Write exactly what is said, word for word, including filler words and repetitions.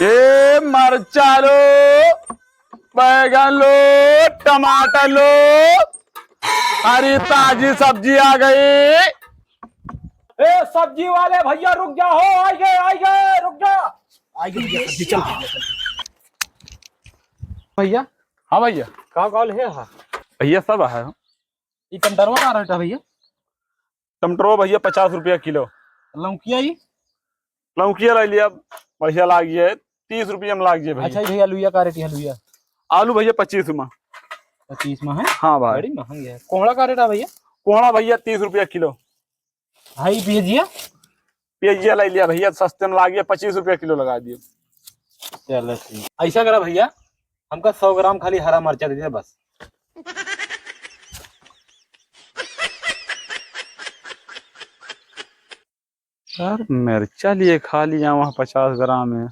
ए मरचा लो, बैगन लो, टमाटर लो, अरे ताजी सब्जी आ गई। ए सब्जी वाले भैया रुक जा हो, आई गए, आई गए, रुक जा। आई गए भैया, सब्जी चल भैया, चल। भैया। हाँ भैया। का कॉल है हा? भैया सब है। ई टमाटरवा का रेट है भैया? टमाटरवा भैया पचास रुपया किलो। लौकिया ई? लौकिया ले लिया, बढ़िया लागी है, तीस रुपया में लागी है भैया। अच्छा भैया, आलूया का रेट है, आलूया? आलू भैया पच्चीस में। पच्चीस में है? हाँ भाई। बड़ी महंगी है। कोहड़ा का रेट है भैया? कोहड़ा भैया तीस रुपया किलो। भाई प्याजिया? प्याजिया ले लिया भैया, सस्ते में लागी है, पच्चीस रुपया किलो लगा दियो। चलो ठीक। ऐसा करा भैया, हमका सौ ग्राम खाली हरा मरचा दे दे बस। यार, मिर्चा लिए खा लिया वहाँ पचास ग्राम है,